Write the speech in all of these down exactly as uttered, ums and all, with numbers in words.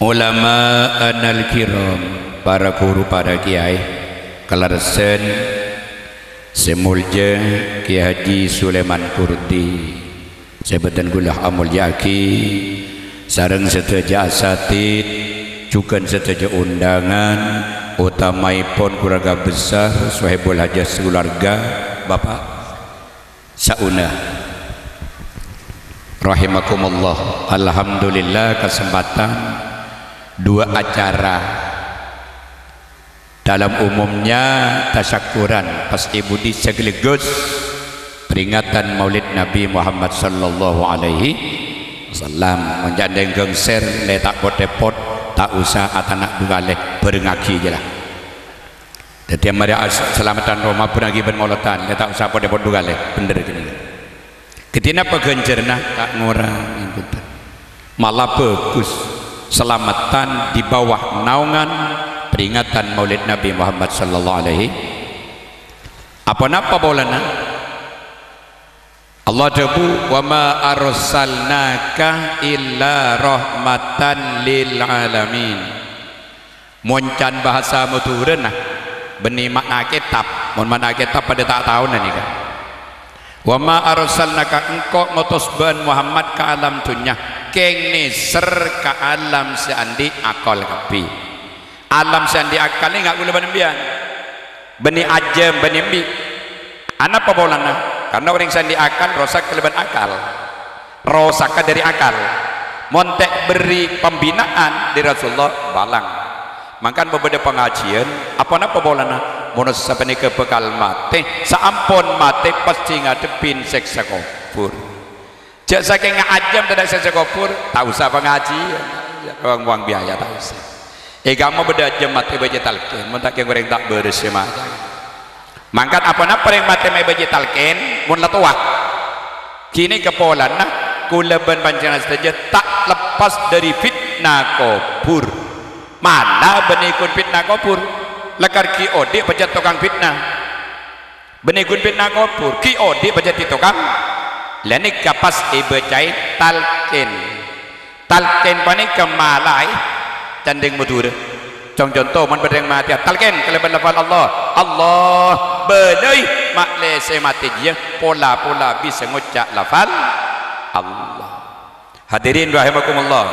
Ulama'anal kiram, para ghuru, para kèyaè, kalerressan sè molja Kèyaè Haji Sulaiman Kurdi, sè bhâdhân kaulâ amolja'aghi, sareng sadhâjâ asatid, jhughân sadhâjâ onḍhângan, otamaèpon keluarga besar Sohibul Hajah sakeluarga, Bapak Sauna. Rahimakumullah. Alhamdulillah, kasempadhân dua acara. Dalam umumnya, tasyakkuran, pas è budi sekaligus peringatan Maulid Nabi Muhammad sallallahu alaihi wasallam. Mon jhâ' nèng gengser, lè ta' pot-èpot, ta' osa atana' dhu kalè, bhârengngaghi jâ la. Dhâddhi, marè as-, salameddhân roma bhârengngaghi bân molodhân, lè ta' osa pot-èpot dhu kalè, bhender ghânèka. Ghâddhi napa ghânjhârânna? Ta' ngorangè, bhunten. Malah bhâghus. Salameddhân di bawah naongan peringatan Maulid Nabi Muhammad sallallahu alaihi. Apa-napa polana? Allah dhâbu, "Wa ma arsalnaka illa rahmatan lil alamin." Mon can bhâsa Madhurâna, bânnè ma'na kètab. Mon ma'na kètab padâ ta' taona nèka. "Wa ma arsalnaka," engko' ngotos bân Muhammad ka alam dhunnya, kèng nèser ka alam sè andi' akal kabbhi. Alam sè andi' akal nèka kaulâ bân sampèyan. Bânnè ajâm, bânnè embi'. Anapa polana? Karna orèng sè andi' akal rosak kalabân akal. Rosakka dhâri akal. Mon ta' èberri' pembinaan dhâri Rasulullah, balang. Mangkana bâbâdâ pangajiyân, apa-napa polana? Manossa panèka bhâkal matè, saampon matè pastè ngadhebbhi sèksa kobhur. Jhâ' sakènga ajâm tadâ' sèksa kobhur, ta' osa pangajiyân. Buang-buang biaya, ta' osa. È kamma bâdâ ajâm matè bâca talqin, mon ta' kèng orèng ta' bârâs sè matè. Mangkana apa-napa orèng matè ma' èbâca talqin, mon la towa. Ghânèka polana kaulâ bân panjhennengngan sadhâjâ ta' leppas dhâri fitna kobhur. Mala bânnè ghun fitna kobhur, lakar ghi' odi' pajhât tokang fitna. Bânnè ghun fitna kobhur, ghi' odi' pajhât tokang. La nèka pas èbâcaè talqin. Talqin panèka malaè candhing Madhurâ. Cong-, conto, mon bâdâ orèng matèya, talqin kalabân lafal Allah. Allah, bâlâi, ma'lè sè matè jiyâ pola-pola bisa ngoca' lafal Allah. Hadirin rahimakumullah.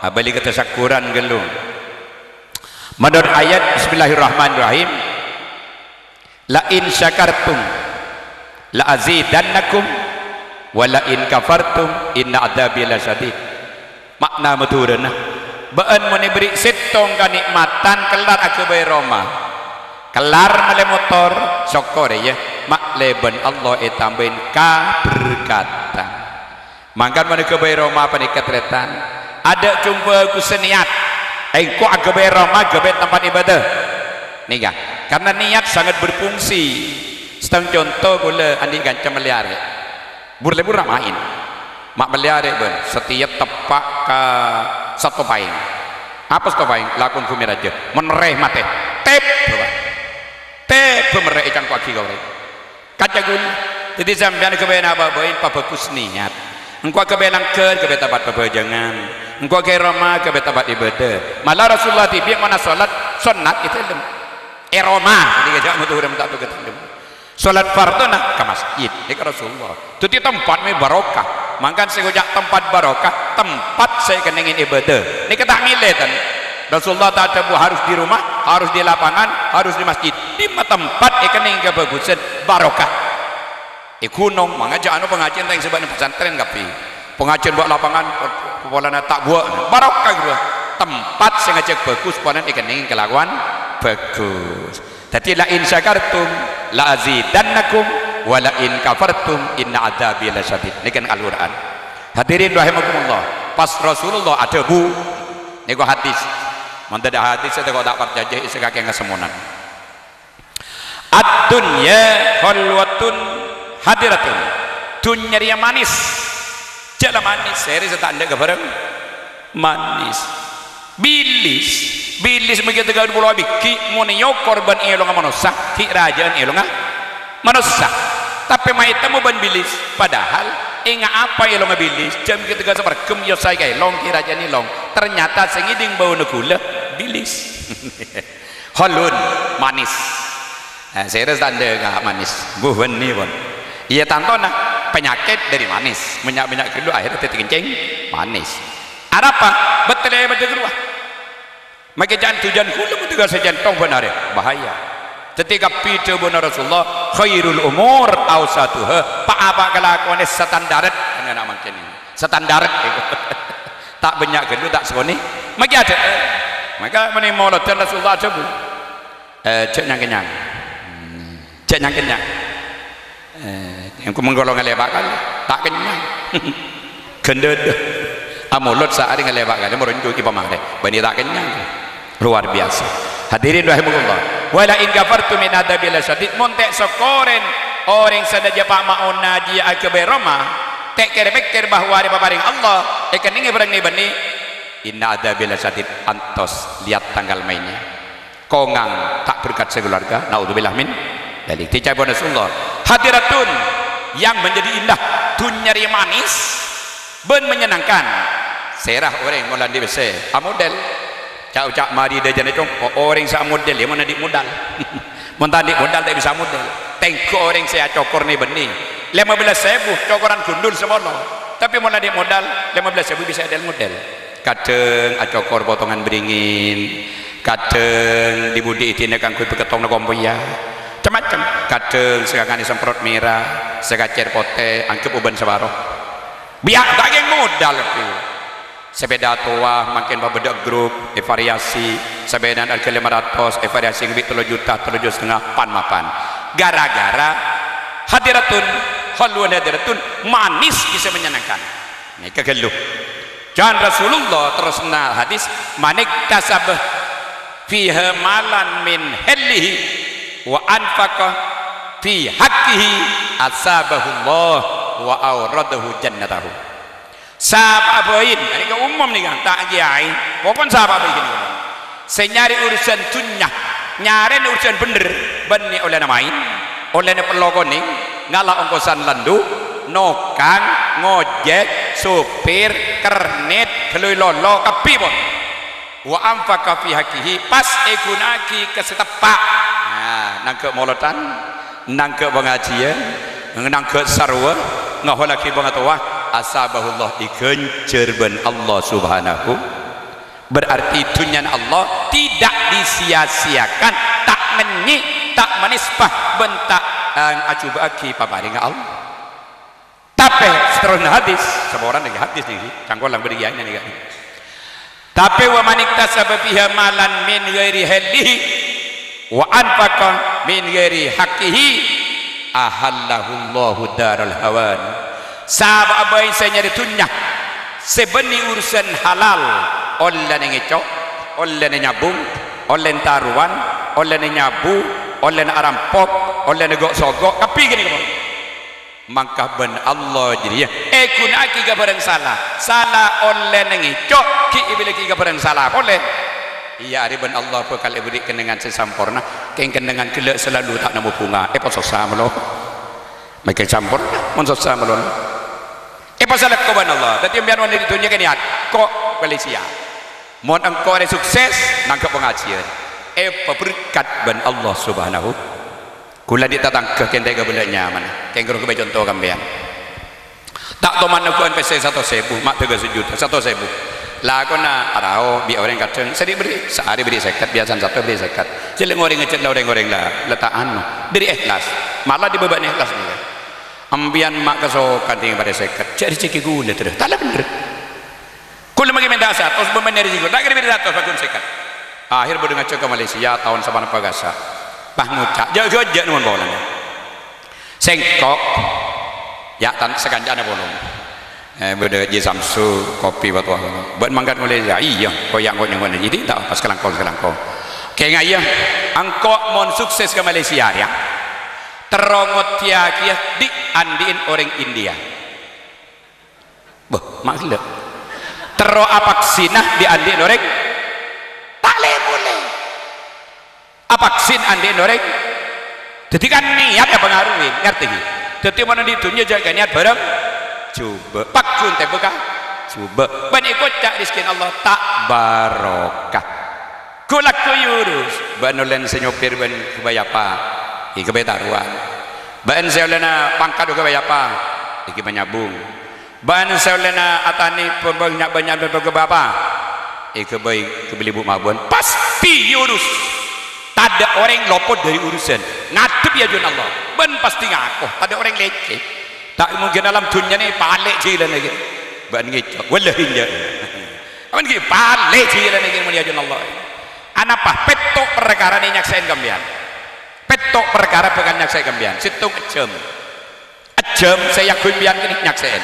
Abâli ka tasyakkuran ghâllu. Menurut ayat, Bismillahirrahmanirrahim. "La in syakartum la azidannakum, wa la in kafartum inna adzabi lasyadid." Ma'na Madhurâna, bâ'ân mon èberri' sèttong kanè'matan kellar aghâbây roma, kellar mellè motor, sokkorè, yâ, ma'lè bân Allah ètambâi kaberkatan. Mangkana mon aghâbây roma panèka, tarètan, adâ' jhung bhâghussâ niyat. Engko' aghâbây roma ghâbây tempat ibadah. Nèka, karna niyat sangat berfungsi. Sèttong conto, kaulâ andi' kanca mellè arè'. Bur-lebbur maèn. Ma' mellè arè', bân, satèya teppa' ka Sato Paèng. Apa Sato Paèng? Lakon bhumè rajâ. Mon merrè matè. Tep, Bapak. Tep, merrè ècangko'aghi ka orèng. Kanca ghun, dhâddhi sampèyan ghâbây napa bhâi pabhâghus niyat. Engko' ghâbây langghâr, ghâbây tempat pabhâjângan. Engko' ghâbây roma, ghâbây tempat ibadah. Mala Rasulullah dhibi' mon asolat sonnat è dâlem. È roma, dhâddhi jhâ' Madhurâ mon ta' tao ka dâlem. Solat fardhona ka masjid, nèka Rasulullah. Dhâddhi tempat mè barokah. Mangkana sè ngoca' tempat barokah, tempat sè èkennèngè ibadah. Nèka ta' mèlè, ten. Rasulullah ta' adhâbu harus di rumah, harus di lapangan, harus di masjid. Dimma tempat èkennèng kabhâghusân, barokah. È ghunong, mangkana jhâ' anu pangajiyân tèng sè bân pesantren kabbhi. Pangajiyân bâ' lapangan, polana ta' buwâ'. Barokah, ghuru. Tempat sè ngajhâk bhâghus, polana èkennèng kalakowan bhâghus. Dhâddhi, "La in syakartum la azidannakum, wa la in kafartum inna adzabi lasyadid." Nèka Al-Qur'an. Hadirin rahimakumullah. Pas Rasulullah adhâbu, nèko hadis. Mon tadâ' hadis, sè tèko ta' parcajâ, sè kakè ngasemmonan. "Ad-dunya hulwatun hadiratun." Dhunnya rèya manis. Jhâ' la manis, sèrè sè ta' endâ' ka bhârâng manis. Bilis, bilis mèghita ka polo bighi', mon èokor bân èolonga manossa, ghi' rajâ'ân èolonga manossa. Tapè ma' ètemmo bân bilis. Padahal, enga' apa èlongnga bilis? Jhâ' ghi' tèghâ sapèrghem, èyosaè ka èlong, kèra jhân èlong. Ternyata sè ngèdhing bâuna ghulâ, bilis. Hulwun, manis. Nah, sèrè tandhâ ka manis. Buh, bânnè pon. Iyâ, tantona panyakèt dâri manis. Bânnya'-bânnya' ghâllu, akhirnya dhâddhi kencèng manis. Arapa? Bâtellè bâdâ ghâruwa. Makè jhân-dhujân ghulâ mon tèghâ sè cènthong bân arè, bahaya. Dhâddhi kabbhi dhâbuna Rasulullah, "Khairul umur awsatuha." Pa-apa kalakowanna standaret, kan ana' mangkèn. Standaret. Ta' bânnya' ghâllu, ta' sakonè'. Makè adâ'. Maka mon è molodhân Rasulullah adhâbu, "Eh, jhâ' nyang-kennyang. Jhâ' nyang-kennyang." Eh, engko' mengko lo ngalèbâ' kalè, ta' kennyang. Ghândhâdhâ. Amolod saarè ngalèbâ' kalè, moronjhu'i pamarè. Bânnè ta' kennyang. Luar biasa. Hadirin rahimakumullah. "Wa la in kafartum min adzabi lasyadid." Mon ta' sokkorè orèng sadhâjâ pa' maonna jiyâ aghâbây roma, ta' kèr-pèkkèr bahwa arè paparèng Allah èkennengngè bhârâng nè-bânnè, "Inna adzabi lasyadid." Antos, lihat tanggal mainnya. Kongang ta' berkat sakeluarga, naudzubillah min dzalik. Dicabut Rasulullah. Hadiratun yang menjadi indah, dhunnya rèya manis bân menyenangkan. Sèra orèng mon la andi' pèssè, amodel. Ca'-oca' marè dhâjâna, Cong, o-, orèng sè amodel, iyâ mon andi' modal. Mon ta' andi' modal, ta' bisa model. Tèngghu orèng sè acokor nè-bânnè. Lèma bellâs èbu, cokoran gundul sapolo. Tapè mon la andi' modal, lèma bellâs èbu bisa èdel-model. Kadhâng acokor potongan bringin, kadhâng dhi-budhi èdina kaangghuy pèkettongnga kompoyya, cem-macem. Kadhâng sè kanganè semprot mèra, sè kacèr potè, angghep ubân saparo. Biya' ta' kèng modal, Pi. Sepeda towa mangkèn pabâdâ grup, èvariasi, sabbhânan arghâ lèma ratos, èvariasi ngambi' tello juta, tello juta setengah, pan-mapan. Gara-gara hadiratun, hulwun hadiratun, manis bisa menyenangkan. Nèka ghâllu. Jhân Rasulullah terrosna hadis, "Man iktasaba fiha malan min hillihi wa anfaqa fi haqqihi asabahullah wa auradahu jannatahu." Sapa'a bhâi, nèka umum nèka, ta' kèyaè, pokon sapa'a bhâi ghânèka. Sè nyarè urusan dhunnya, nyarèna urusan bhendher, bânnè ollèna maèn, ollèna pello konèng, ngala' ongkosan landu', nokang, ngojek, sopir, kernet, ghâllu lolo, kabbhi pon. Wa anfaqa fi haqqihi, pas èghuna'aghi ka sè teppa'. Nah, nangghâ' molodhân, nangghâ' pangajiyân, nangghâ' sarowâ, ngahollaghi bângatowa, asabahullah, èghânjhâr bân Allah Subhanahu. Berarti dhunnyana Allah tidak disia-siakan, ta' ngènyè', ta' manisbah, bân ta', eh, ajhubâ'âghi paparèngnga Allah. Tapè, saterrosna hadis, saporana nèka hadis nèka, cangkolang bâdâ kèyaèna nèka. Tapè, "Wa man iktasaba fiha malan min ghairi hillihi wa anfaqa min ghairi haqqihi, ahallahullahu daral hawan." Sapa'a bhâi sè nyarè dhunnya, sè bânnè urusan halal, ollèna ngèco', ollèna nyabung, ollèna tarowan, ollèna nyabu, ollèna arampok, ollèna gho'-sogho', kabbhi ghânèka, Mon. Mangka bân Allah jârèya èghuna'aghi ka bhârâng sala. Sala ollèna ngèco', ghi' èbillâghi ka bhârâng sala polè. Iyâ, arè bân Allah bhâkal èbâghi kennengngan sè samporna. Kèng kennengngan ghellâ' salalu ta' nemmo bhunga. Èpasossa malolo. Makè samporna, mon sossa malolo. Èpasalèko bân Allah. Dhâddhi, sampèyan mon è dhunnya kènè' ko' Malaysia. Mon engko' arè sukses, nangghâ' pangajiyân. Èpaberkat bân Allah Subhanahu. Kaulâ andi' tatangghâ kèng ta' kabellâ nyamana. Kèng ghâruwa ghâbây conto ka sampèyan. Ta' toman nèghuwân pèssè satos èbu, ma' dhâghâ sajuta, satos èbu. Lakona arao bi' orèng kadhâng sè bherri', saarè bherri' sèket, biyasana satos bherri' sèket. Jhâ' la orèng ngajhât la orèng-orèng la, la ta' anu. Bherri' èhlas. Mala dibâbâna èhlas nèka. Sampèyan ma' kasokan dhing parè sèket. Jhâ' rejhekkè kaulâ, Dra. Ta' la bhendher. Kaulâ makè mènta satos, bân bânnè rejhekkè. Ta' kèra bherri' satos, paggun sèket. Akhèr bâdâ ngajhâk ka Malaysia, taon sapanèka kassa'. Pas ngoca', jhâ'-, jhâ'-, jhâ' nemmo polana. Sèngko', ya, tan-, sakancana polong. Eh, bâdâ Haji Samsu, kopi, bâto. Bân mangkat Malaysia, iyâ, koya' engko' nyengkona. Jadi, ta' pas kalangkong-kalangkong. Kènga' iyâ, engko' mon sukses ka Malaysia, ya. Terro ngoddhiyâghiyâ dhi'-andhi'en orèng India. Bâh, ma' ghellâ'. Terro avaksina dhi'-andhi'en orèng. Ta' lè-molè. Avaksin andhi'en orèng. Dhâddhi kan niat èpangaroè, ngartè ghi? Dhâddhi mon andi' dhunnya jhâ' kènè'an bhârâng jhubâ'. Pagghun tèmbhâghâ jhubâ'. Bân èkoca' rèzkèna Allah ta' barokah. Ghu-lagghu èurus, bâ'na ollèna sè nyopir bân èghâbây apa? Èghâbây tarowan. Bâ'na sè ollèna pangkat èghâbây apa? Èghâbây nyabung. Bâ'na sè ollèna atanè bân-, bânnya'-bânnya' bân èghâbây apa? Èghâbây, èghâbây bu-mabun. Pastè èurus. Tadâ' orèng lopot dâri urusan. Ngadhebbhi ajunan Allah. Bân pastè ngako. Tadâ' orèng lècè'. Ta' mungkin alam dhunnya nè palè' jhilana ghi. Bân ngèco'. Wallahi enjâ'. Aman ghi palè' jhilana ghi mon è ajunan Allah. Anapa? Pètto' parkara nè nyaksè'è sampèyan. Pètto' parkara bhâkal nyaksè'è sampèyan. Sèttong ejjhâm. Ejjhâm sè èangghuy sampèyan kènè' nyaksè'è.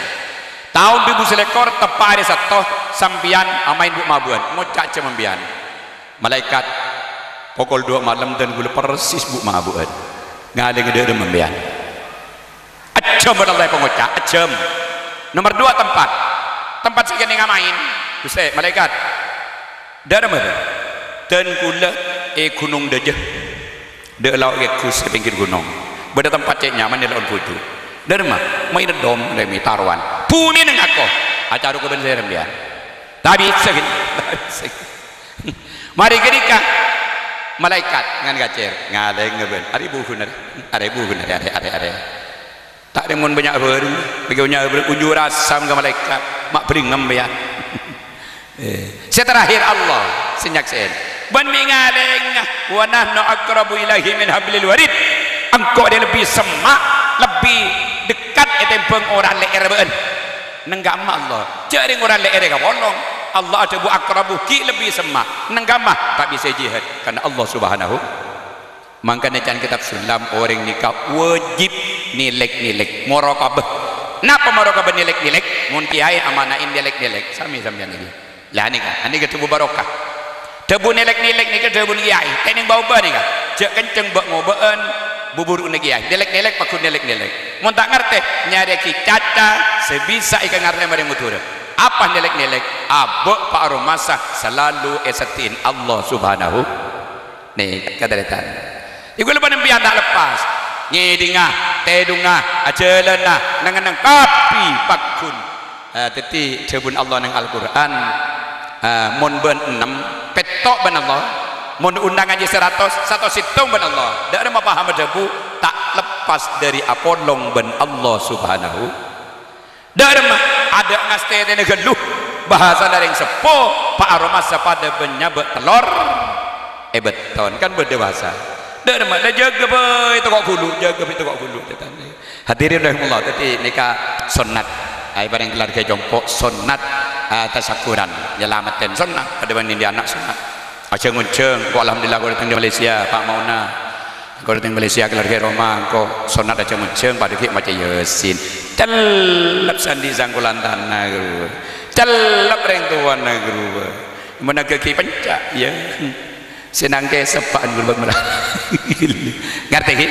Taon duwâ èbu salèkor, teppa' arè Satto, sampèyan amaèn bu-mabu'ân. Ngoca' ejjhâmma sampèyan. Malaèkat, pokol duwâ' malem dân kaulâ persis bu-mabu'ân. Ngalènga dâ' remma sampèyan. Ejjhâm bân Allah èpangoca', ejjhâm. Nomer duwâ', tempat. Tempat sè kènè' ngamaèn. Ghustè, malaèkat. Dâ' remma bâ'na? Dân kaulâ è Ghunong Dâjâ. Dâ' lao' Ghus è pèngghir ghunong. Bâdâ tempat cè' nyaman è laon bhuju. Dâ' remma? Maèn dom, lèmè tarowan. Bhumina ngako. Acaroka bân sèra sampèyan. Ta' bisa, ghi. Ta' bisa, ghi. Marè ghânèka, malaèkat ngan kacèr, ngalènga bân. Arè buhun, arè. Arè buhun, arè, arè, arè, arè. Ta' rèng mon bânnya' bhâreng, bâgi bânnya' bhâreng, unjuk rasa ka malaèkat, ma' bhâreng sampèyan. Eh, sè terakhir Allah sè nyaksè'è. Bân mè' ngalènga, "Wa nahnu aqrabu ilaihi min hablil warid." Engko' rè lebbi semma', lebbi dekat ètèmbhâng orèng lè'èrra bâ'na. Neng ka'emma Allah. Jhâ' rèng orèng lè'èrra èkapolong. Allah adhâbu aqrabu, ghi' lebbi semma'. Neng ka'emma ta' bisa jihad karna Allah Subhanahu. Mangkana can Kètab Sullam orèng nèka wajib nèlèk-nèlèk, muraqabah. Napa muraqabah nèlèk-nèlèk? Mon kèyaè amana'è nèlèk-nèlèk, samè sampèyan nèka. Lah nèka, anèka dhâbu barokah. Dhâbu nèlèk-nèlèk nèka dhâbuna kèyaè, ta' nèng bâ-obâ nèka. Jhâ' kencèng bâ'-ngobâ'ân buburu'na kèyaè. Nèlèk-nèlèk, pagghun nèlèk-nèlèk. Mon ta' ngartè, nyarèaghi caca sè bisa èkangartè marèng Madhurâ. Apa nèlèk-nèlèk? Abâ' pa' aromasa salalu èseddhi'in Allah Subhanahu. Nèka, tarètan. Iku lè panampiyan ta' leppas. Ngèdhinga, tèdhunga, ajhâlâna, neng-enneng kabbhi pagghun. Eh, dhâddhi dhâbuna Allah neng Al-Qur'an, eh, mon bân ennem, pètto' bân Allah. Mon undang ngajhi saratos, satos sèttong bân Allah. Dâ' remma paham adhâbu, ta' leppas dâri apolong bân Allah Subhanahu. Dâ' remma, adâ' ngastètèna ghâllu, bhâsana rèng seppo, pa' aromasa padâ bân nyabâ' tellor è bâtton, kan bâdâ bhâsa. Dâ' remma, la jâgâ bhâi toko' ghulu, jâgâ bhâi toko' ghulu, tarètan. Hadirin rahimakumullah, dhâddhi nèka sonnat. Ayo parèng keluarga compo' sonnat, ah, tasakkuran, nyalameddhi sonnat, padâ bân andi' ana' sonnat. Ajhâng-onjhâng, engko' alhamdulillah engko' dâteng Malaysia, Pa' Mauna. Engko' dâteng Malaysia, keluarga roma, engko' sonnat ajhâng-onjhâng, padâ ghi' maca Yasin. Cellep sè andi' sangkolan tana, ghâruwa. Cellep rèng towana, ghâruwa. Mon aghâghi penca', ya. Sè nangkè seppa'an ghâruwa mara. Ngartè, ghi?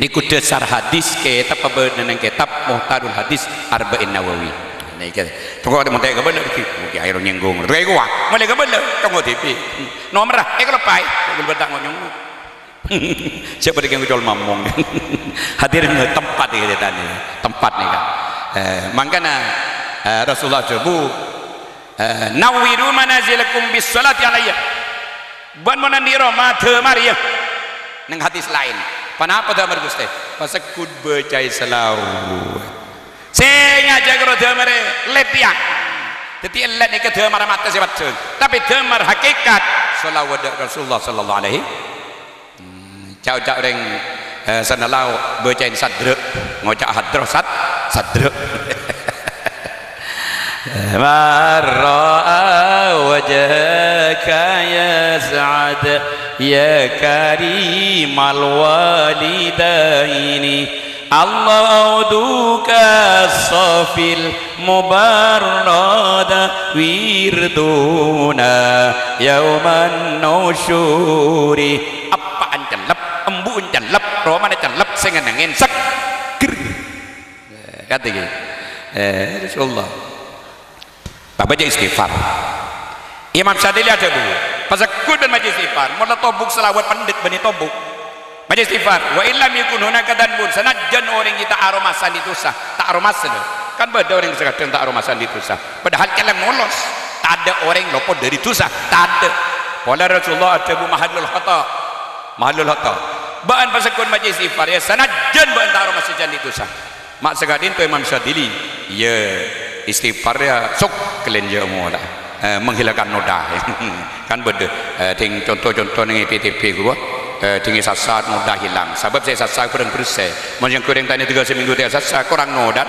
Nèko dhâsar hadis, kètab pabâdâna neng kètab Mukhtarul Hadis Arba'in Nawawi. Nèka, pokok mon ta' kabâlâ, ghi, mungkin akhir nyinggung. Rèng kowa, molaè kabâlâ, tonggo dhibi'. Nomerra, èkaloppaè, kok ghulbâ ta' ngonyong. Sapa dhika ngocol mamong. Hadirin, tempat nèka, tarètan. Tempat nèka. Eh, mangkana, eh, Rasulullah adhâbu, Eh, "Nawwiru manazilakum bis sholati alayya." Bân mon andi' roma, dâmarè, ya. Neng hadis laèn. Ponapa dâmarè, Ghustè? Pasegghut bâcaè salawat. Sè ngajhâk ro dâmarè, lèt, ya. Dhâddhi lèt nèka dâmarra mata sè paddhâng. Tapè dâmar hakikat, salawat dâ' Rasulullah sallallahu alaihi. Hmm, ca'-oca' orèng, eh, sana lao' bâcaèn sadra', ngoca' hadra' sad-, sadra'. Man ra'a wajhaka yas'ad ya karimal walidaini. Allahu duka safil mubarrada wirduna yauman nusyuri. Eppa'na cellep, embu'na cellep, romana cellep, sè ngennengngè seggher. Eh, kata ghi. Eh, Rasulullah. Bâca istighfar. Imam Syadzili adhâbu, "Pasegghut bân maca istighfar, mon la tobuk salawat pendhet bânnè tobuk." Baca istighfar. "Wa illam yakun hunaka dzanbun," sanajjân orèng ghi' ta' aromasa andi' dhusa, ta' aromasa, lho. Kan bâdâ orèng sè kadhâng ta' aromasa andi' dhusa. Padahal kèlèng molos, tadâ' orèng lopot dâri dhusa, tadâ'. Polana Rasulullah adhâbu, "Mahallul khata'." Mahallul khata'. Bâ'ân pasekkon maca istighfar, ya, sanajjân bâ'ân ta' aromasa andi' dhusa. Ma' sakadinto Imam Syadzili, ya, istighfar, ya, sok kèlèng, ya, mola. Eh, menghilangkan noda. Kan bâdâ, eh, dhing conto-conto neng P T P ghâruwa, eh, dhing èsassa' noda hilang. Sabâb sè èsassa' bhârâng bersè. Mon sè ghurèng ta' nèka tiga seminggu ta' èsassa', korang noda.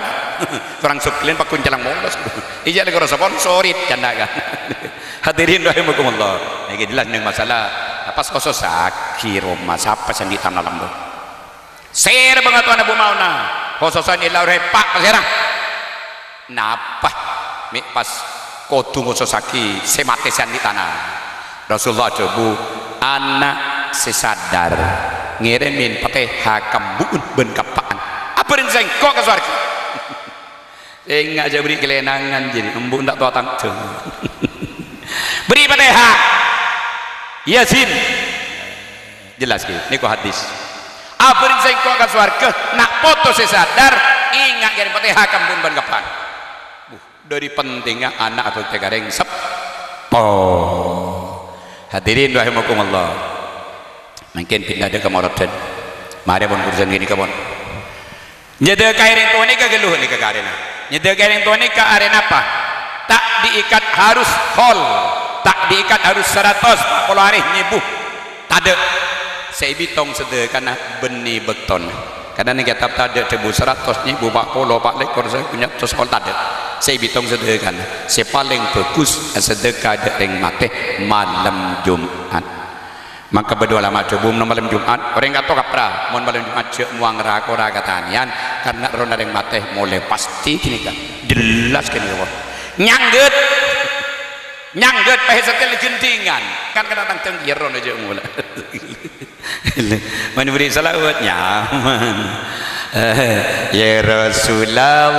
Korang sok kèlèng pagghun cèlang molos. Iyâ, lè karo sponsor, canda' kan. Hadirin rahimakumullah. Nèka jelas neng masalah, pas khususaghi roma, sapa sè andi' tana lambâ'? Sèra bângatowana bu maona, khususaghi è laor è pa' pasèra. Napa mè' pas kodhu khususaghi sè matè sè andi' tana? Rasulullah adhâbu, "Ana' sè sadar ngèrèmè Fatihah ka embu'en bân ka eppa'en, abhâreng sèngko' ka sowarghâ." Enga' jhâ' bâri' kalènangan, jârèya embu' ta' towa tangghâl. Bâri' Fatihah. Yasin. Jelas, ghi? Nèko hadis. Abhâreng sèngko' ka sowarghâ, na' poto sè sadar, enga' kèrèm Fatihah ka embu'en bân ka eppa'en. Buh, dâri pentingnga ana' abhâktè ka rèng seppo. Hadirin rahimakumullah. Mangkèn pinda dâ' ka molodhân. Marè pon urusan ghânèka, pon. Nyèdâ ka orèng towa nèka ghâllu nèka ka arèna. Nyèdâ ka orèng towa nèka arè napa? Ta' diikat harus khol, ta' diikat harus saratos, pa' polo arè, nyèbu. Tadâ'. Sè èbitong sadhâkana bânnè bâktona. Karna neng kètab tadâ' dhâbu saratos, nyèbu, pa' polo, pa' lèkor, sè punya tos khol tadâ'. Sè èbitong sadhâkana. Sè palèng bhâghus sadhâka dâ' rèng matè malem Jum'at. Mangka bâdâ olama adhâbu, "Mon malem Jum'at, orèng kanto kapra, mon malem Jum'at jhâ' mowang ra-kora ka tanèyan, karna errohna rèng matè molè pastè ghânèka." Jelas ghânèka, pon. Nyangghât. Nyangghât, pahè setel gendhingan. Kan kèra tangghâl ghiyâ errohna jhâ' molè. Mon bâri' salawat, nyaman. Ya Rasulullah,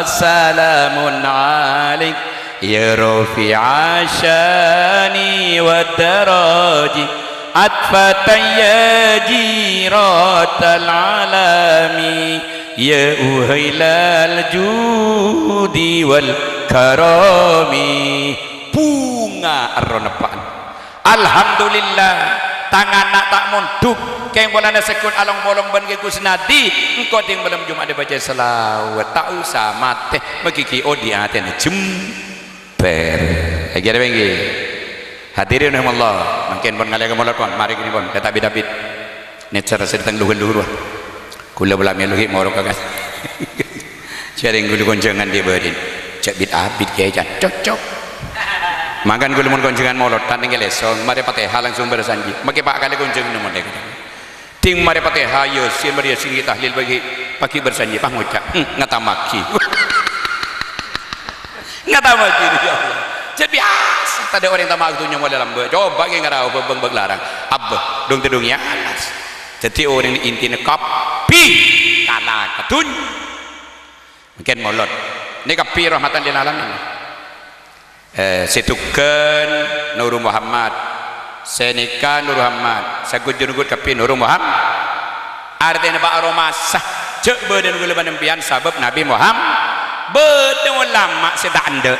salamun alaik. Ya rafi'asy syani wad daraji, atfatan ya jiratal alami, ya uhailal judi wal karami. Bhunga erroh neppa'an. Alhamdulillah, tang ana' ta' mondhuk. Kèng polana sèghut along-polong bân Kè Kusnadi, engko' dhing malem Jum'at èbâca salawat, ta' osa matè, magighi odi' atèna jembar. Èngghi, èngghi. Hadirin rahimakumullah, mangkèn pon ngalèka molod, pon. Marè kènè', pon, ka Tabit-Tabit. Nècèr sè dâteng luhur-luhur, wah. Kaulâ bâlâ mèlo ghi' morok ka kas-, jhârèng ghulâ konjhângan dhi' bâdhin. Jhâ' bit-abit kèya, can. Cocok. Mangkana ghulâ mon konjhângan molod, ta' nèng kèlèsong, marè Fatihah langsung bârâsanji. Makè pa' kalè konjhângan mon dek. Dhing marè Fatihah, Yasin, marè Yasin ghi' tahlil bâgi, paghi' bârâsanji, pas ngoca', "Hmm, ngatamaghi." Ngatamaghi, ya Allah. Jhâ' biyasa, tadâ' orèng tama' ghâdhunya molè lambâ'. Coba' kèng ngarawa bâbâng bâk larang. Abbâ, dhung-tèdhung ya alas. Dhâddhi orèng intina kabbhi kala ka dhunnya. Mangkèn molod. Nèka kabbhi rahmatan lil alamin. Eh, sè dhugghân Nuru Muhammad. Sè nèka Nuru Muhammad. Sè ghujur-ghujur kabbhi Nuru Muhammad. Artèna pa' aromasa. Jhâ' bâdâna ghulâ bân sampèyan sabâb Nabbhi Muhammad. Bâdâ olama sè ta' endâ'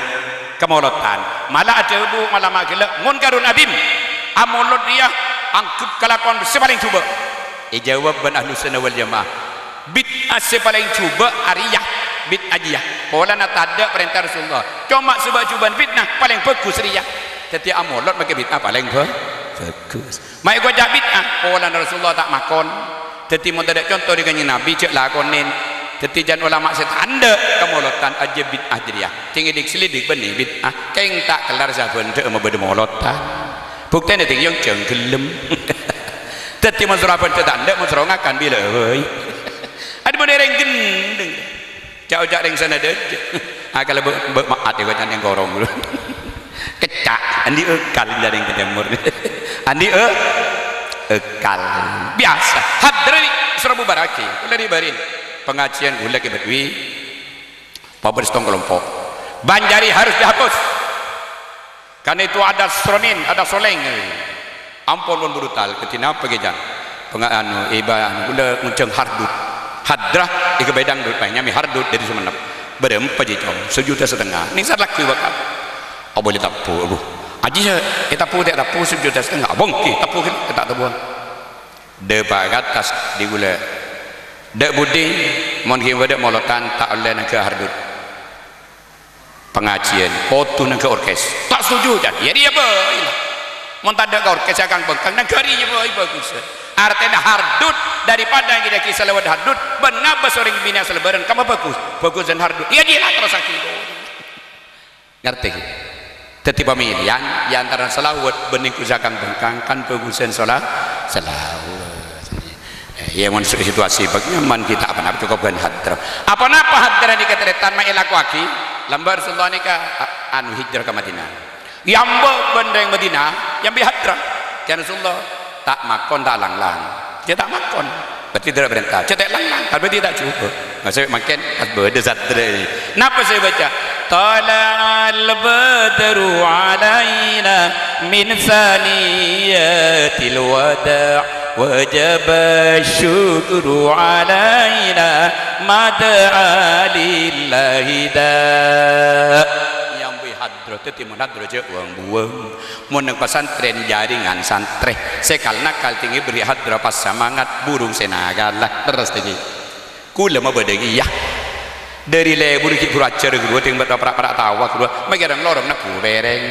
kamolodan. Mala adhâbu olama ghellâ' munkarun adzim. Amolod rèya angghep kalakowan sè palèng jhubâ'. Èjâwâb bân Ahlussunnah wal Jamaah, "Bid'ah sè palèng jhubâ' arèya bid'ah jiyâ. Polana tadâ' parènta Rasulullah. Coma sè bâ'-jhubâ'ân bid'ah palèng bhâghus rèya." Dhâddhi amolod makè bid'ah palèng bhâ-, bhâghus. Ma' èkoca' bid'ah, polana Rasulullah ta' makon. Dhâddhi mon tadâ' conto dâri Kanjeng Nabbhi, jhâ' lakonè. Dhâddhi jhân olama sè ta' endâ' kamolodan ajiyâ bid'ah jârèya. Dhing èdik-selidik bânnè bid'ah. Kèng ta' kellar sabândhâ mabâdâ molodan. Buktèna dhing yong jhâng ghellem. Dhâddhi mon soro abândhâ ta' endâ', mon soro ngakan bilâ bhâi. Adhi mon orèng ghendheng. Ca'-oca' rèng sana dâjâ. Akalla bâ', bâ' ma'at èkoca' neng korong. Kecca', andi' èkal jârèng ka tèmor. Andi' è-, èkal. Biyasa. Hadri soro bubarraghi. Kaulâ dhi' bârin. Pangajiyân kaulâ kè bâdâ wi. Pabâr sèttong kalompo'. Banjari harus dihapus. Karena itu ada sermin, ada soleng. Ampon, pon brutal. Kadhi napa kè, Jang? Panga-, anu, iba-, anu, kaulâ ngonjhâng Hardut. Hadrah, èghâbây dangdut, bhâi, nyamè Hardut dâri Sumenep. Bârâmpa jiyâ, Cong? Sajuta satengnga. Nèng sè lagghu, Pak. Apa lè tabbhu, Bu? Ajiyâ, ètabbhu ta' ètabbhu sajuta satengnga. Apa èngghi, tabbhu ghi, ta' tabbhu. Dâpa' ka attas, dhi kaulâ. Dâ' budi, mon ghi' bâdâ molodhân, ta' ollè nangghâ Hardut. Pangajiân, kodhu nangghâ orkes. Ta' setuju, can. Iyâ, iyâ, bhâi. Mon tadâ' ka orkes, akang bengkang, nangghâ rèya, bhâi, bhâghus. Artèna Hardut, daripada ngèdâghi salawat Hardut, bân ngabâs orèng binè' salèbârân, kamma bhâghus. Bhâghus dân Hardut. Iyâ, iyâ, la terrossaghi. Ngartè, ghi? Dâddhi, pamiliyân, è antarana salawat, bân nènggu sè akang bengkang, kan bhâghusân sala-, salawat. Eh, iyâ, mon si-, situasi bâk nyaman, ghi' ta' ponapa, cokop ghân hadrah. Aponapa hadrah nèka tarètan ma' èlakowaghi? Lambâ' Rasulullah nèka, a-, anu, hijrah ka Madinah. Èyambâ' bân rèng Madinah, èyambâi hadrah. "Ya Rasulullah, ta' makon, ta' langlang." Jâ' ta' makon. Berarti tadâ' parènta. Jâ' ta' langlang, kan berarti ta' jhubâ'. Maksud mangkèn pas bâdâ hadrah. Napa sè èbâca? "Tala'al badru 'alaina min saniyatil wada', wajaba syukru 'alaina ma da'a lillahi da'." Èyambâi hadrah, dâddhi mon hadrah jâ' wâng-buwâng. Mon neng pasantrèn, jaringan santrè. Sè kal-nakal tènggi bâri' hadrah, pas samangat, burung sè nakala. Lerres tènggi. Kaulâ ma' bâdâ kèya. Dâri lebur ghi' buru ajhâr ghâruwa, tèng bâdâ pra'-pra' tawa ghâruwa, ma' kèra lorong nebbhu pèrèng.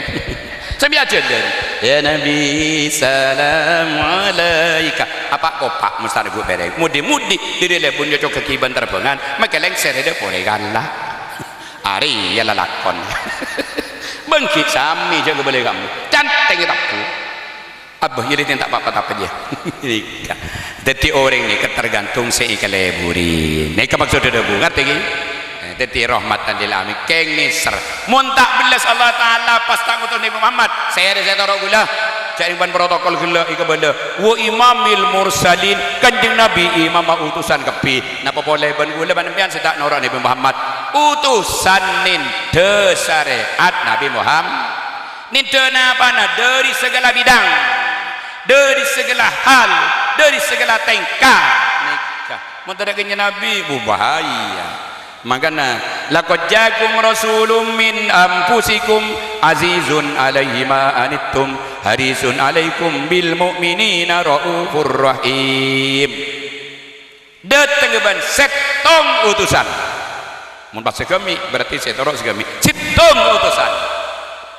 Sambi ajhâlân, "Ya Nabi, salam alaika." Apa' kopa' mosthil nebbhu pèrèng. Mudi-mudi, dâri lebur nyocogaghi bân terbângan, ma' kèra lèngsèr è dâ' porè kala. Arèya lalakon. Bângkè samè jâ' ghâbâlâi kamu. Can tènggi tabbhu. Abbâ, iyâ, rèng ta' pa-, pa-, tapa, yâ. Nèka. Dâddhi, orèng nèka tergantung sè èkaleburi. Nèka maksodda dhâbu, ngartè, ghi? Eh, dâddhi, rahmatan lil alamin. Kèng nèser. Mon ta' bellas Allah Ta'ala pas ta' ngotos Nabi Muhammad, sèrè sè toro' kaulâ. Jhâ' rèng bân protokol ghellâ' èkabâlâ. Wa imamil mursalin, Kanjeng Nabi imamma utusan kabbhi. Napa polè bân kaulâ bân sampèyan sè ta' noro' Nabi Muhammad? Utusan nèndhâ sarè'at Nabi Muhammad. Nèndhâ napana? Dâri sagala bidang, dâri sagala hal, dâri sagala tèngka. Nèka, mon tadâ' Kanjeng Nabi, bu, bahaya. Mangkana, "Laqad ja'akum rasulun min anfusikum azizun alaihi ma anittum harisun alaikum bil mu'minina raufur rahim." Dâtengnga bân sèttong utusan. Mon pas saghâmè', berarti sè toro' saghâmè'. Sèttong utusan.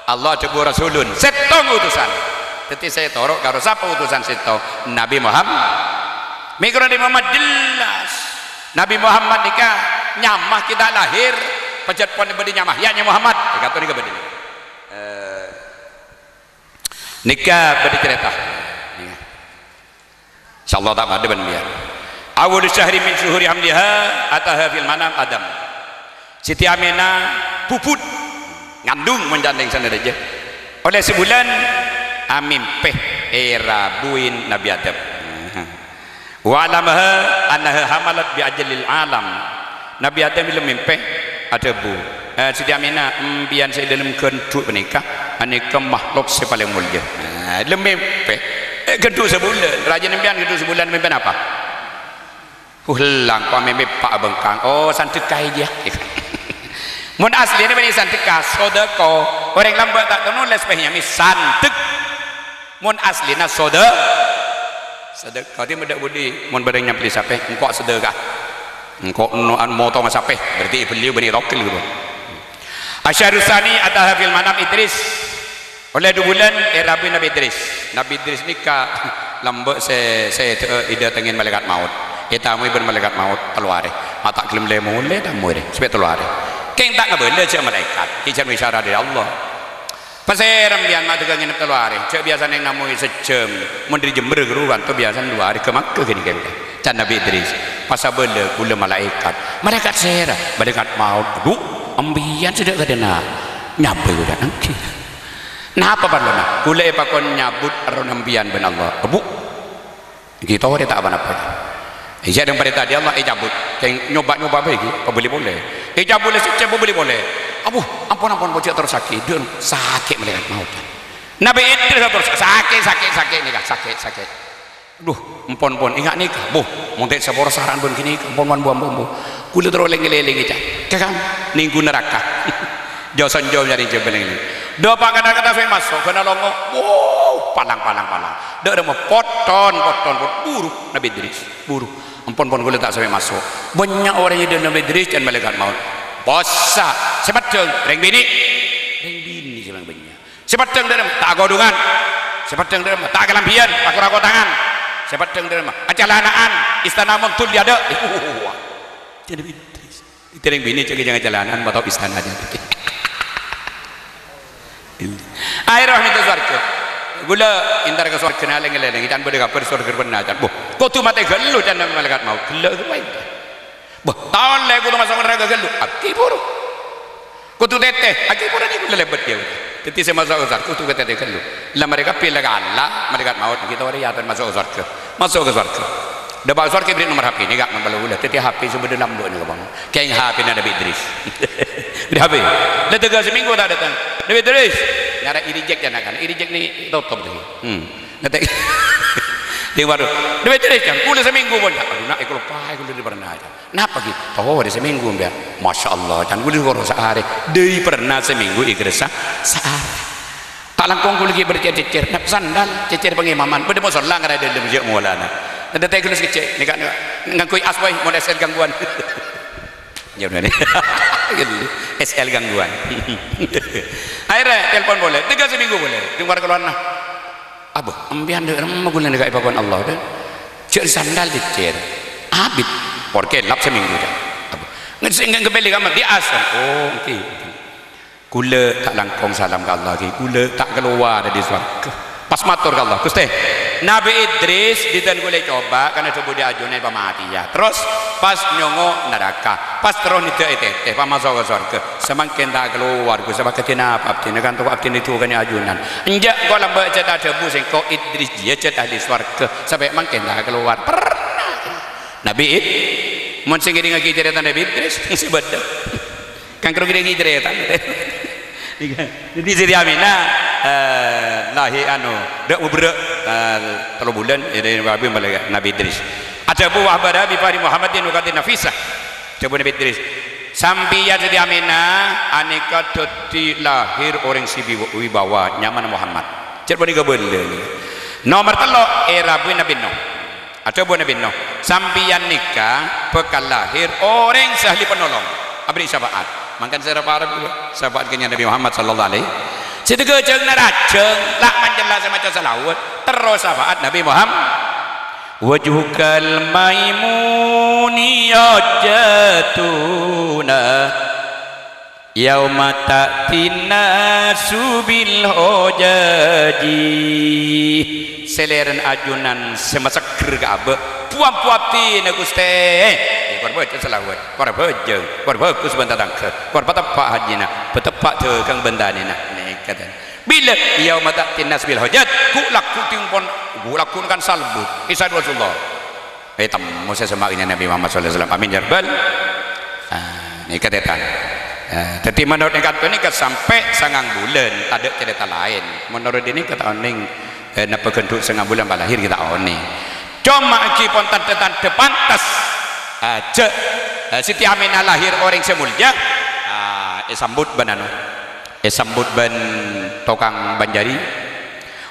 Allah adhâbu rasulun, sèttong utusan. Dâddhi sè toro' karo sapa utusan sèttong? Nabi Muhammad. Mèkkèr Nabi Muhammad jelas. Nabi Muhammad nèka nyama ghi' ta' lahèr, pajhât pon bâdâ nyama. Ya'ni Muhammad. È ka'dinto nèka bâdâ. Eh, nèka bâdâ carèta. Nèka. Insyaallah ta' padâ bân biyan. Awwalu syahri min syuhuri hamliha ataha fil manam Adam. Siti Aminah bubut, ngandung mon ca'na sanèka rèya. Ollè sabulân, amèmpè èrabuwi Nabi Adam. Wa alamaha annaha hamalat bi ajallil alam. Nabi Adam la mèmpè, adhâbu, "Eh, Siti Aminah, empèyan sè è dâlem ghândhu' panèka, anèka makhluk sè palèng molja." Nah, la mèmpè. Eh, ghândhu' sabulân. Rajâna empèyan ghândhu' sabulân mèmpè napa? Ulang, kok mèmpè pa' bengkang. Oh, sandhekka iyâ. Mon aslina bânnè sandhekka, sodako. Orèng lambâ' ta' tao nolès, pèh nyamè sandhek. Mon aslina soda-, sadaka. Dhimma dâ' budi, mon bâdâ nyambelli sapè, engko' sadaka. Engko' no-, an-, motonga sapè, berarti èbelli bânnè togel gitu. Asyahru tsani ataha fil manam Idris. Ollè du bulân, èrabuwi Nabi Idris. Nabi Idris nèka lambâ' sè, sè, eh, èdâtengngè malaikat maut. Ètamoy bân malaikat maut tello arè. Ma' ta' ghellem lè-molè tamoy rè, sampè' tello arè. Kèng ta' ngabâlâ jâ' malaikat, kèng jhân isyarat dâri Allah. Pasèra empèyan ma' dâgghâ' ngènep tello arè? Jâ' biyasana namoy sajjhâm. Mon dâri Jember ghâruwa, tanto biyasana du arè ghâ-, maghâ ghânèka. Can Nabi Idris, pas abâlâ kaulâ malaèkat. Malaèkat sèra? Malaèkat maut. Adhu, empèyan sè dâ'-kadâna nyambâi kaulâ, èngghi. Napa parlona? Kaulâ èpakon nyabut errohna empèyan bân Allah. Adhu. Ghi' torè ta' pa-napa. Iyâ, dâ' parènta dâri Allah ècabut. Kèng nyoba-nyoba bhâi ghi, pabâli polè. Ècabut lè sècè, pabâli polè. Abu, ampon, ampon, pojhâ' terros sakè'. Dâ' sakè' malaèkat maut. Nabi Idris terros sakè', sakè', sakè' nèka, sakè', sakè'. Duh, empon-pon, enga' nèka. Boh, mon ta' sapora sara'an bân ghânèka. Empon-pon, bu, bu, bu. Kaulâ terro lèng-ngalèlèngè, ca'. Kakang, nèngghu naraka. Jo-sonjo nyarè jâbâlèng. Dâpa' ka naraka ta' sampe' maso', ghâna longo. Wow, palang, palang, palang. Dâ' remma potton, potton, pot-, buru Nabbhi Idris. Buru. Empon-pon kaulâ ta' sampe' maso'. Bânnya' orèng è dâlem Nabbhi Idris can malaèkat maot. Possa. Sè peddhâng, rèng binè'. Rèng binè' sè palèng bânnya'. Sè peddhâng dâ' remma, ta' akodhungan. Sè peddhâng dâ' remma, ta' akalambhiyân, ta' kora kotangan. Sè peddhâng dâ' remma, acalana'an, istana mondhul è adâ'. Wah. Jadi binè', jadi binè' cè' jhângan acalana'an, ma' tao istana jadi. Akhèrra mènta sowarghâ. Kaulâ entar ka sowarghâna lèng-ngalèlèngè, can bâdâ kabhâr sowarghâ pernah, can. Boh, kodhu matè ghâllu, can malaèkat maot. Ghellâ' ghâllu. Bâh, taon lè kodhu maso' naraka ghâllu. Aghi buru. Kodhu tètè, aghi buru nèko lèbât ya. Dhâddhi sè maso' ka sowarghâ kodhu tètè ghâllu. La marè kabbhi la kala, malaèkat maot, kita ora yakin maso' ka sowarghâ. Maso' ka sowarghâ. Dâpa' sowarghâ bâri' nomor H P nèka, mon bâlâ kaulâ. Dhâddhi H P sè bâdâ lambâ' nèka, Bang. Kèng H P-na Nabbhi Idris. Bâri' H P. La tèghâ samènggu ta' dâteng. Nabbhi Idris. Nyarè i-reject ya, nak, kan. I-reject nè totop, dhâddhi. Hmm. Ngatè. Di warung. Duit terus, Cang. Kaulâ samènggu pon, Cang. Adhu, na', èkaloppaè kaulâ dâri pernah, Cang. Napa, ghi? Oh, dâri samènggu, Mbah. Masya Allah, Cang. Kaulâ koro saarè. Dâri pernah samènggu èkarassa saarè. Ta' langkong kaulâ ghi' bâdâ cècèr. Napa sandal, cècèr pangimaman. Bâdâ mosolla ngarè dâlem jâ' molana. Nèka ta' kaulâ sakejjhâ'. Nèka, nèka. Ngangghuy as, boy. Mon S L gangguan. Ya, bener. S L gangguan. Akhèrra telpon polè. Tèghâ samènggu polè. Dingwar kalowar, nah. Abâ, empèyan dâ' remma kaulâ nèka èpakon Allah, dâ'. Jâ' sandal cècèr. Abit. Por kelap samènggu, dâ'. Abâ. Ngen-, ngen-, ngabâli ka Madhi Asar. Oh, èngghi. Kaulâ ta' langkong salam ka Allah, ghi. Kaulâ ta' kalowar dâri sowarghâ. Pas mator ka Allah, "Ghustè, Nabbhi Idris dhinten kaulâ ècoba, karna dhâbu dâ' ajunan pamatèya. Terros pas nyongngo' naraka. Pas terros nèddhâ è tètè, pas maso' ka sowarghâ. Samangkèn ta' kalowar, Ghustè, pas kadhi napa abdhina, kanto abdhina èdhukanè ajunan. Enjâ', engko' lambâ' jhât adhâbu sèngko' Idris jiyâ jhât ahli sowarghâ, sampè' mangkèn ta' kalowar." Pernah. Nabbhi Id-, mon sè ngèrèngngaghi carèta Nabbhi Idris, sè bâdâ. Kan karo ngèrèngngaghi carèta. Dhâddhi Siti Aminah, eh, lahir anu, dâ' mubârâ', eh, tello bulân, jadi Nabbhi Idris. Adhâbu, "Wa akhbara bi fahri Muhammadin wa qadri Nafisah." Dhâbu Nabbhi Idris, "Sampèyan Siti Aminah anèka dhâddhi lahir orèng sè biwa-, wibawa, nyamana Muhammad." Jhât panèka bâlâ nèka. Nomer tello', èrabui Nabbhi Nuh. Adhâbu Nabbhi Nuh, "Sampèyan nèka bhâkal lahir orèng sè ahli panolong, aberri' syafaat." Mangkana sè ra-, parep kaulâ, syafaat kèngèng Nabbhi Muhammad sallallahu alaihi. Sè tèghâ jhângnga rajâng, la' mancella sè maca salawat, terros syafaat Nabbhi Muhammad. "Wajhukal maimuni hajjatuna, yauma ta'tin nasu bil hujaji." Salèrana ajunan sè masegger ka abâ', bu-ambu abdhina, Ghustè. Yâ, kor bâca salawat, kor abhâjâng, kor bhâghus bân tatangghâ, kor pateppa' hajjina, pateppa' dhâghâng bân tanèna. Nèka, tan. Bilâ? "Yauma ta'tin nasu bil hujaj." Ghu'-lagghu' tèmpon, ghu'-lagghu' kan salbu. Isa Rasulullah. Ètemmo sè semma' kèngèng Nabbhi Muhammad sallallahu alaihi wasallam. Amin, ya Rabbal. Ah, nèka, tan. Ah, dhâddhi, menurut nèka, ka'dinto nèka sampè' sangang bulân, tadâ' carèta laèn. Menurut ini, kèta' onèng, eh, napa ghândhu' sangang bulân pas lahir, kèta' onèng. Coma ghi pon tandhâ-tandhâ pantes. Ah, jhâ', eh, Siti Aminah lahir orèng sè molja. Ah, èsambut bân anu. Èsambut bân tokang bânjari.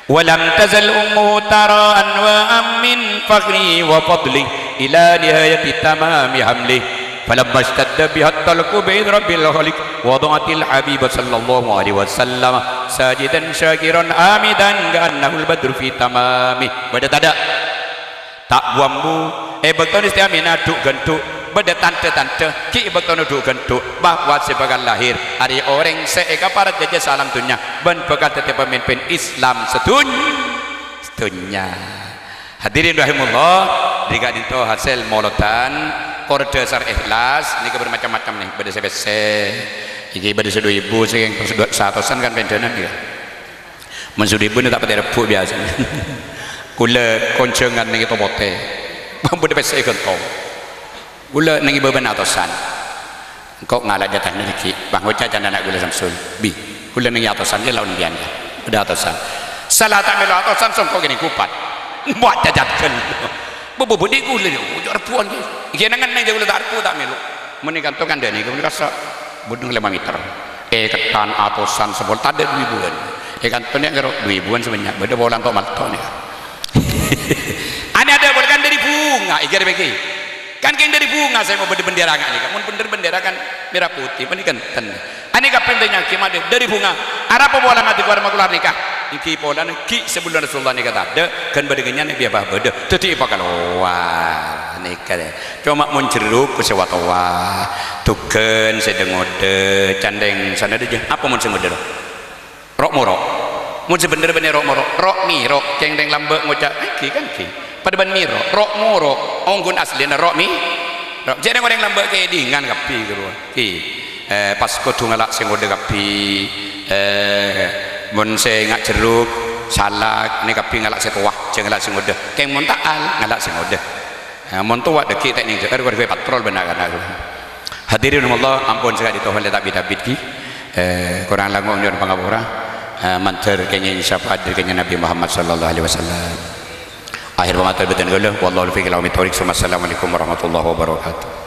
"Wa lam tazal ummuhu tara anwa'an min fakhrihi wa fadlihi ila nihayati tamami hamlihi. Falamma ishtadda biha talqu bi idhni Rabbil khaliq, wada'atil habiba sallallahu alaihi wasallam sajidan syakiran hamidan ka'annahul badru fi tamamihi." Bâdâ tadâ'? Ta' bu-ambu, è bâktona Siti Aminah dhu'-ghândhu', bâdâ tandhâ-tandhâ, ghi' è bâktona dhu'-ghândhu', bahwa sè bhâkal lahir arèya orèng sè èkapara jhâjhâ saalam dhunnya bân bhâkal dhâddhi pamimpin Islam sadhun-, sadhunnya. Hadirin rahimakumullah, nèka ka'dinto hasèl molodhân, kor dhâsar ikhlas, nèka bârmacam-macam nè, bâdâ sè pèssè, iki bâdâ sè du èbu, sè satosân kan pèndhânan nèka. Mon sè du èbu ta' patè rebbhu' biyasana. Kaulâ konjhângan neng Topotè. Bâdâ pèssè è ghântong. Kaulâ neng è bâbâna atosan. Engko' ngala' jâtana dhâggi'. Bâng, ngoca' can ana' kaulâ Samsul. "Bi, kaulâ neng è atosan, ghi' laon bi'ân, ghi." Bâdâ atosan. Sala ta' mèlo atosan, songko' kènèng kupat. Buat cacat kan. Bebo budi kula ni, ojo rebuan ki. Iya nang nang jauh tak rebu tak melu. Meni kanto kan dani, meni kasa budung lima meter. Eh, ketan atosan sebol, tak ada dua ribuan. Eh, kanto ni karo dua ribuan sebanyak. Beda bolan tok malto ni. Ane ada boleh kan dari bunga, igar bagi. Kan keng dari bunga saya mau bendera kan ni. Mun bener bendera kan merah putih, meni kan ten. Ane kabbhi tanya, "Ki Made, dhâri bhunga, arapa pola mate kowa rama kula arnèka?" Èngghi polana ghi' sabellunna Rasulullah nèka tadhâ', ghân bâdâ kènyanna bi' abâ' bâdâ. Dhâddhi èpakalowar nèka. Coma mon jerruk sè wa-towa, dhugân sè dâ-ngodâ, candheng sanadhâ jâ. Apa mon sè ngodâ, ro'? Ro'-moro'. Mon sè bhendher bânnè ro'-moro'. Ro'-mèro', kèng rèng lambâ' ngoca', "Èngghi, kan èngghi." Padâ bân mèro', ro'-moro'. Ongghu aslina ro'-mè-, ro'. Jâ' rèng orèng lambâ' kèdingan kabbhi ghâruwa. Ki, eh, pas kodhu ngala' sè ngodâ kabbhi. Eh, mon sè nga' jerruk, salak, nè kabbhi ngala' sè towa, jâ' ngala' sè ngodâ. Kèng mon ta'al, ngala' sè ngodâ. Eh, mon towa dhâggi' ta' nèng jâ', ghâruwa patrol bân na'-kana'. Hadirin rahimakumullah, ampon sakadhi tohon lè ta' bit-abit ki. Eh, korang langkong nyo'on pangapora. Eh, mandhâr kèngèng syafaat dhâri Kanjeng Nabi Muhammad sallallahu alaihi wasallam. Akhir pangater bhâdhân kaulâ, wallahul muwaffiq ila aqwamit thoriq. Assalamualaikum warahmatullahi wabarakatuh.